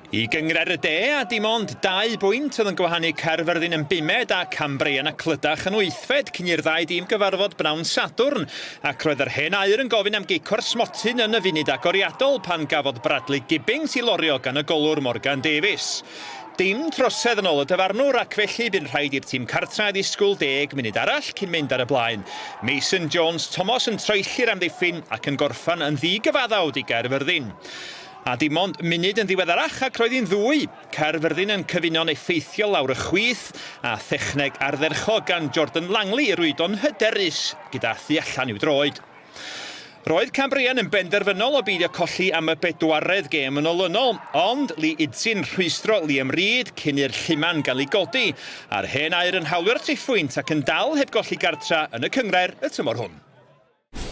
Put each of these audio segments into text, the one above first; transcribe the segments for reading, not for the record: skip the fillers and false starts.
I Gynghrair y De, a dim ond dau bwynt oedd yn gwahanu Caerfyrddin yn bumed a Cambrian a Clydach yn wythfed cyn i'r ddau dîm gyfarfod bnawn Sadwrn, ac roedd yr hen aur yn gofyn am gic o'r smotyn yn y funud agoriadol pan gafodd Bradley Gibbings i lorio gan y golwr Morgan Davies. Dim trosedd yn ôl y dyfarnwr ac felly bu'n rhaid i'r tîm cartra ddisgwyl deg munud arall cyn mynd ar y blaen. Mason Jones Thomas yn troelli'r amddiffyn ac yn gorffan yn ddi-gyfaddawd i Gaerfyrddin. A dim ond munud yn ddiweddarach ac roedd hi'n ddwy. Caerfyrddin yn cyfuno'n effeithiol lawr y chwith a thechneg ardderchog gan Jordan Langley i rwydo'n hyderus gyda thu allan i'w droed. Roedd Cambrian yn benderfynol o beidio colli am y bedwaredd gêm yn olynol, ond Lee Idsi'n rhwystro Liam Reid cyn i'r lluman gael ei godi, a'r hen aur yn hawlio'r triphwynt ac yn dal heb golli gartra yn y cynghrair y tymor hwn.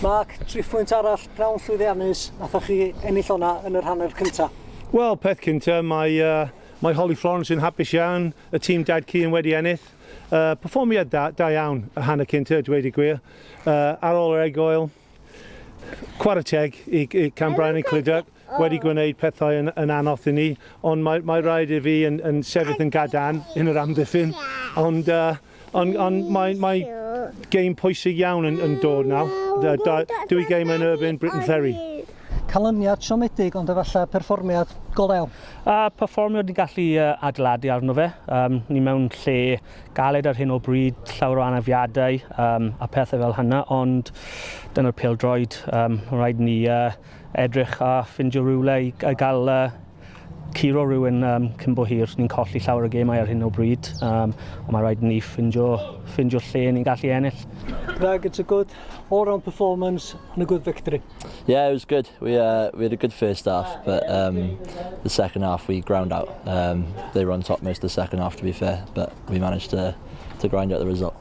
Mark, triphwynt arall, pnawn llwyddiannus, nathoch chi ennill honna yn yr hanner cynta. Wel, peth cynta, mae, uh, mae Holly Florence yn hapus iawn, y tîm Dad Cian wedi ennill. Uh, perfformiad da, da iawn y hanner cynta, dweud y gwir. Uh, ar ôl yr egoel, chwarae teg i, i Cambrian i Clydach, wedi gwneud pethau yn, yn anodd i ni, ond mae, mae rhaid i fi yn, yn sefyll yn gadarn yn yr amddiffyn, ond, uh, ond, ond mae, mae gêm pwysig iawn yn, yn dod nawr. Dwy gêm yn erbyn Britain Ferry. Canlyniad siomedig ond efallai perfformiad go lew. A perfformiad ni'n gallu adeiladu arno fe. Um, ni mewn lle galed ar hyn o bryd, llawer o anafiadau um, a pethau fel hynna, ond dyna'r pêl-droed. Um, rhaid ni uh, edrych a ffindio rhywle i, i gael uh, curo rhywun um, cyn bo hir. Ni'n colli llawer o gemau ar hyn o bryd, um, ond mae rhaid ni ffindio, ffindio lle ni'n gallu ennill. Greg, it's a good all-round performance and a good victory. Yeah, it was good. We uh, we had a good first half, but um, the second half we ground out. Um, they were on top most of the second half, to be fair, but we managed to to grind out the result.